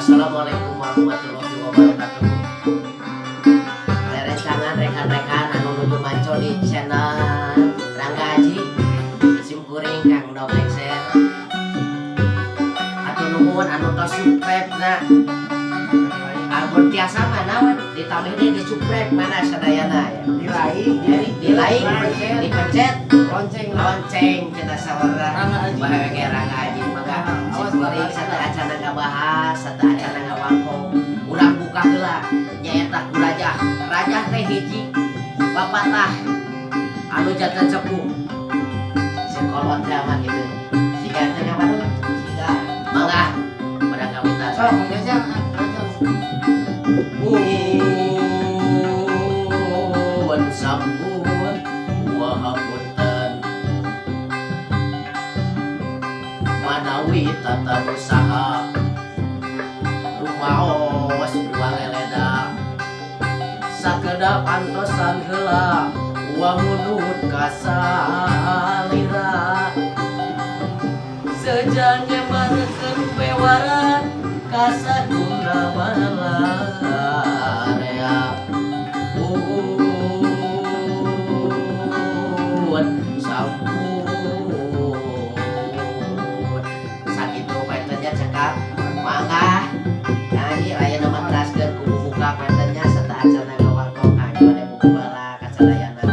Assalamualaikum warahmatullahi wabarakatuh. Rerencangan rekan-rekan anu nuju manco di channel Rangga Aji, simkuring Kang Dog Lengser. Hatur nuhun anu tos subscribe na. Amun tiasa mah naon ditambah deui di subscribe mana sadayana ya. Di like, Di like, dipencet lonceng. Lonceng kita sawarna. Rangga Aji. Bahagia Rangga Aji maka Awas, simkuring awas. Sateuacanna ngabahas, sateuacanna ngawangkong. Urang buka heula nyaeta ku rajah. Rajah teh hiji papatah anu janten sepuh. Sekolot teh mah kitu. Siga teh ngapadun? Siga. Mangga urang kawitan. Sok, Mang Jajang, ah, Jajang. Pun sampun wahapunten manawi tata usaha rumaos waleleda sakedap antosan heula wangunut kasalira sejanya mareukeun pewaran kasaguna balarea pun sampun sakitu pantennya cekap. Mangga nyanyi aya nama teraskeun ku buka pantennya sateuacanna ngawangkong ka bade buku bala kasadayana.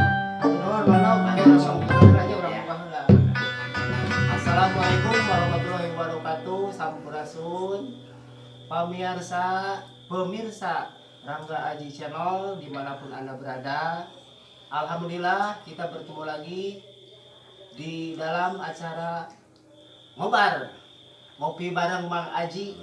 Hatur nuhun, Mang Dog. Mangga. Langsung buka aja urang buka heula. Assalamualaikum warahmatullahi wabarakatuh. Sampurasun. Pemirsa, pemirsa Rangga Aji Channel dimanapun Anda berada. Alhamdulillah kita bertemu lagi di dalam acara Ngobar Ngopi bareng Mang Aji.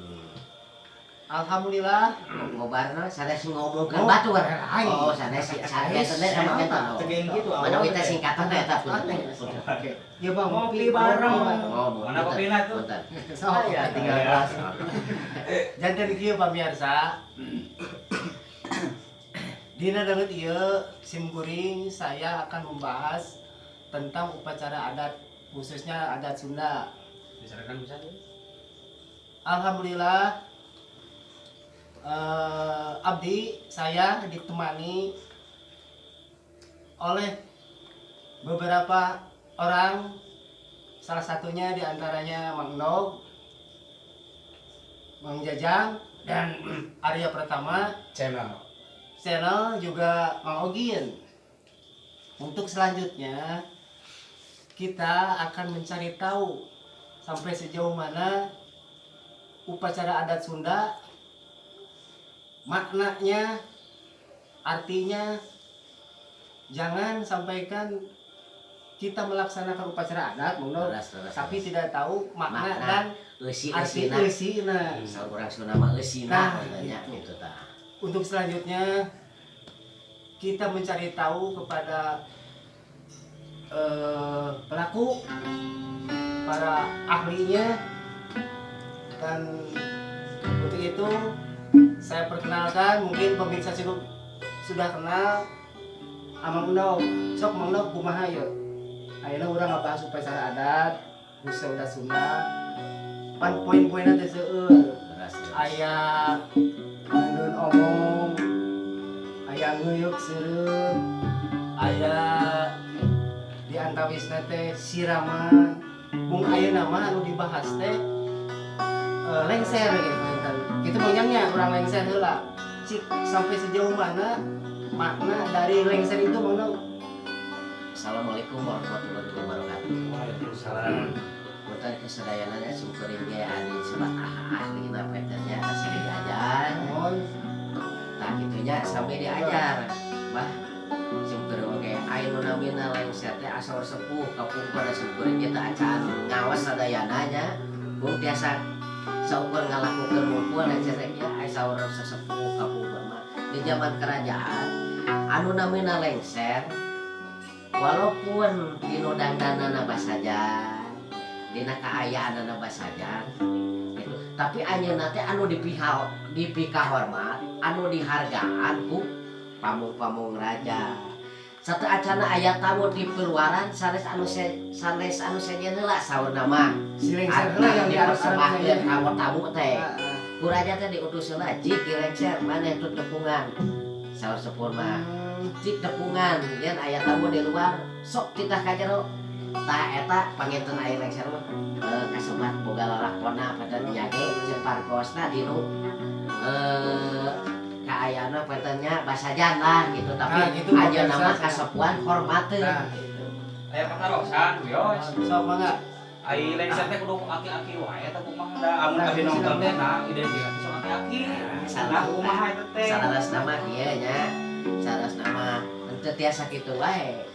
Alhamdulillah. Ngobarna sanes ngomongkeun Oh, batur. lain. Oh, sanes sanes sanes sama kita. Tegeng gitu. Mana kita singkatan teh eta punten. Oke. Ya Bang, Ngopi bareng. Oh, Mana kopina tuh? Punten. So, Ya, tinggal kelas. Janten kieu, pamirsa. Dina danget ieu sim kuring saya akan membahas tentang upacara adat, khususnya adat Sunda. Misalkan bisa. Alhamdulillah, abdi saya ditemani oleh beberapa orang, salah satunya diantaranya Mang Nog, Mang Jajang, dan Arya Pertama Channel. Channel, juga Mang Ogin. Untuk selanjutnya kita akan mencari tahu sampai sejauh mana upacara adat Sunda, maknanya, artinya. Jangan sampaikan kita melaksanakan upacara adat, Mang Nog, Leres, leres, tapi leres. Tidak tahu makna, Makna. Dan Eusi arti eusina. eusina. Saur urang Sunda mah eusina Nah, puntennya gitu. Gitu tah. Untuk selanjutnya kita mencari tahu kepada pelaku, para ahlinya, dan untuk itu saya perkenalkan, mungkin pemirsa cukup sudah kenal Amang Undau. Sok, Mang Undau, kumaha ya? Ayeuna urang ngabahas upacara adat khususnya udah Sunda, pan poin-poinna teh seueur. Leres, leres. Aya ngeundeun omong, aya ngeuyeuk seureum, aya di antawisna teh siraman. Mung ayeuna mah anu dibahas teh lengser gitu panginten. Kitu, Mang Jang, nya urang lengser heula. Cik, sampai sejauh mana makna dari lengser itu, Mang Dong? Assalamualaikum warahmatullahi wabarakatuh. Waalaikumsalam. Punten kesadayana nya, simkuring ge anu sebat ahlina pantennya asli diajar. Mohon. Tah kitu nya sampai diajar. Bah, simkuring oge aya nu namina lengser teh asal sepuh kapungkur da simkuring ge teu acan ngawas sadayana nya. Mung tiasa saukur ngalakukeun ngumpul lengser teh ya aya saur sesepuh kapungkur mah di zaman kerajaan anu namina lengser, walaupun dinu dangdanana basajan, dina kaayaanana basajan gitu, tapi anjeunna teh anu dipikahormat, anu dihargaan ku pamong-pamong raja. Sateuacana aya tamu di peluaran sanes anu sanes anu sejen heula saurna mah. Si lengser heula yang dipersembahkeun diharapkan. Ka tamu teh. Ku raja teh diutus heula, "Cik, Ki Lengser, maneh tuh tepungan." Saur sepuh mah, "Cik tepungan, yen aya tamu di luar, sok titah ka jero." Tah eta panginten aya lengser mah kasebat boga lalakonna pada nya ge jeung parkosna dinu kaayana pantennya basajan lah gitu, tapi Nah, gitu, aja nama pemirsa. Kasepuhan hormateun. Nah. Gitu. Aya patarosan, wios. Sok mangga. Ai lengser teh kudu aki-aki wae eta kumaha da amun Nah, abdi nonton teh sih. Nah identifikasi sok aki-aki. Salah. Nah, kumaha eta teh? Salaras nama ieu nya, salaras nama henteu tiasa kitu wae.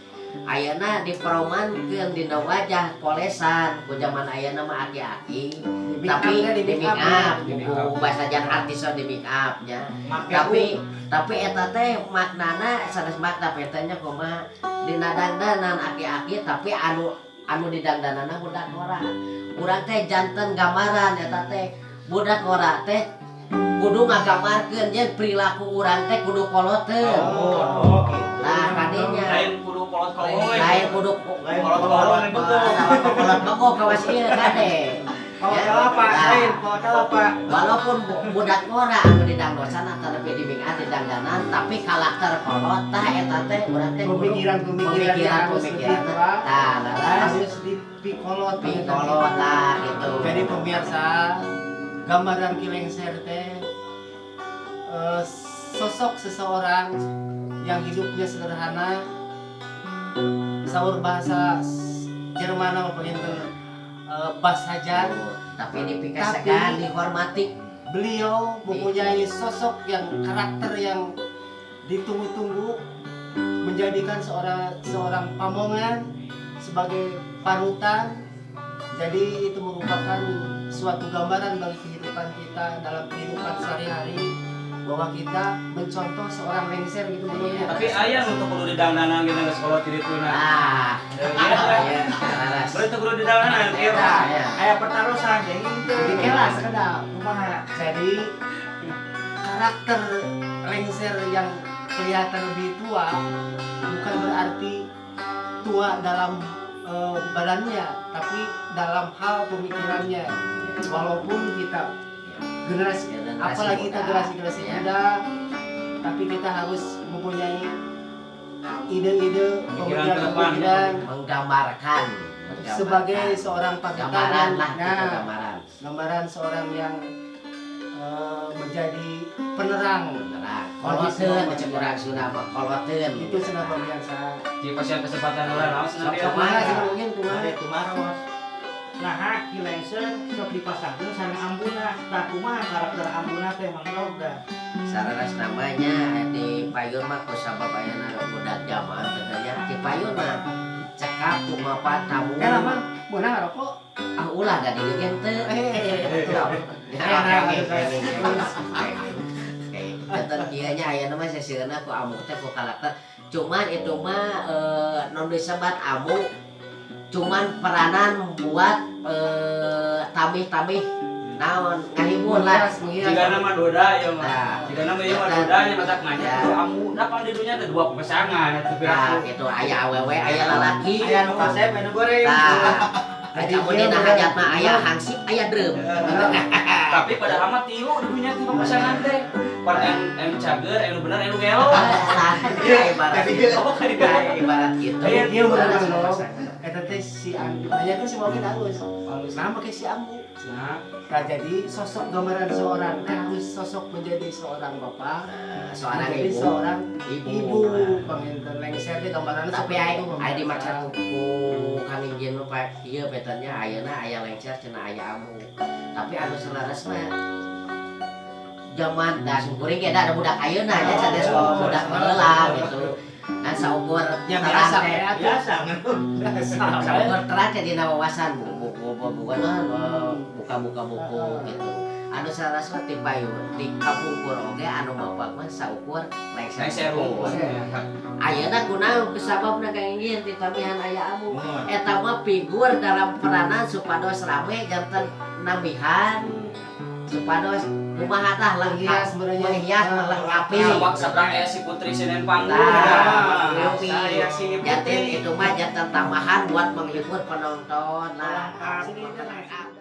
Ayeuna dipromankeun dina wajah polesan ku zaman ayeuna mah aki-aki, tapi di make up Di make ku basajan artis di make up nya. Make Tapi eta teh maknana sanes makna petanya kumaha, dina dangdanan aki-aki tapi anu anu didangdanana budak ngora. Urang teh janten gambaran eta teh budak ngora teh kudu ngagambarkeun yen perilaku urang teh kudu koloteun. Oh, gitu. Nah, kadinya. Lain kudu kolot kowe. Lain kudu Lain kolot kolot betul. Kolot bego kawas ieu kade. Kolot Ya. kelapa, Nah. lain kolot kelapa. Walaupun budak ngora anu didangdosan atau di make up didangdanan, tapi karakter kolot tah eta teh urang teh kudu Pemikiran-pemikiran pemikiran harus pemikiran lebih tua, tah laras. Harus dipikolot. Pikolot tah gitu. Jadi pemirsa, gambaran Ki Lengser teh sosok seseorang yang hidupnya sederhana, saur bahasa Jerman apa panginten basajan, tapi dipikasegan Tapi- dihormati. Beliau mempunyai sosok yang karakter yang ditunggu-tunggu, menjadikan seorang seorang pamongan sebagai panutan. Jadi itu merupakan suatu gambaran bagi kehidupan kita dalam kehidupan sehari-hari bahwa kita mencontoh seorang lengser gitu menurutnya. Tapi aya nu teu kudu didangdanan gitu geus kolot di ditu nah. Ah. Iya. Iya, laras. Berarti teu kudu didangdanan kieu. Nah, ya. Aya pertarosan jadi Jadi kela sekedap. Kumaha? Jadi karakter lengser yang kelihatan lebih tua bukan berarti tua dalam badannya, tapi dalam hal pemikirannya. Walaupun kita generasi, Generasi apalagi kita muda. Generasi-generasi Ya. muda, tapi kita harus mempunyai ide-ide, Pemikiran ke depan, pemikiran-pemikiran Menggambarkan, sebagai seorang panutan. Gambaran lah gitu, Nah, gambaran. Gambaran seorang yang menjadi penerang. Beneran. Bagi Koloteun semua. cek urang Sunda mah koloteun. Itu cenah pemirsa. Di pasien kesempatan heula naon cenah dia. Sok. Kumaha cenah mungkin kumaha? Ada tumaros. Nah, Ki Lengser sok dipasangkeun sareng ambuna. Tah kumaha karakter ambuna teh Mang Roga? Sararas namanya di payun mah ku sabab ayeuna budak zaman katanya di payun mah cekap kumaha tamu. Kan mah beunang ngarokok. Ah, ulah da di dieu teu. Eh, Ya, oke, oke, oke. Janten kieu nya ayeuna mah sesieuna ku amu teh ku karakter. Cuman itu mah non disebat amu, cuman peranan buat tamih-tamih naon ngahibur lah. Menghias, menghias. Jika nama doda ya mah. Nah. Jika nama ieu mah doda nya matak nanya Ya. kudu amu. Da pan di dunya teh dua pasangan eta Nah, piraku. gitu aya awewe, aya lalaki. Aya nu kasep, aya nu goreng. Nah, Jadi kamu dia dina bener. hajat mah aya hangsip, aya drum. Tapi pada mah tilu di dunya teh pasangan teh. Pan em em cager, anu bener, anu gelo. Nah, ibarat gitu. Oh, kan Nah, ibarat gitu. Iya, dia bener Ibarat Mang. pasangan. Eta teh si Ambu. Nanya kan si Maukin halus. Halus. Nah, make si Ambu. Nah, Nah, jadi sosok gambaran seorang teh harus sosok menjadi seorang bapak, Nah, seorang menjadi ibu. seorang Ibu. ibu, panginten lengser teh gambaranna Tapi seperti ai itu, ai dimaksud pemirsa. ku Kang Injin mah Pak, ieu betanya ayeuna aya lengser cenah aya amu. Tapi anu selaresna zaman da sungkuring ge da ada budak ayeuna nya sanes budak baheula gitu. Kan saukur Ya terang biasa teh. ya atuh. Biasa ngeun. Biasa. Saukur terang teh dina wawasan buku buku buku buka-buka buku gitu. Anu saleresna ti payun di kapungkur oge anu bapak mah saukur lengser. lengser unggul. Ayeuna kunaon kusababna Kang Ingin ditamihan aya amu? Eta mah figur dalam peranan supados rame janten nambihan supados kumaha tah lengkap. Menghias sebenarnya. Menghias, melengkapi. Sabak sabrang aya si Putri Senen panggung. Nah, melengkapi. Saya si Janten Putri. itu mah janten tambahan buat menghibur penonton lah. Lengkap. Melengkapi.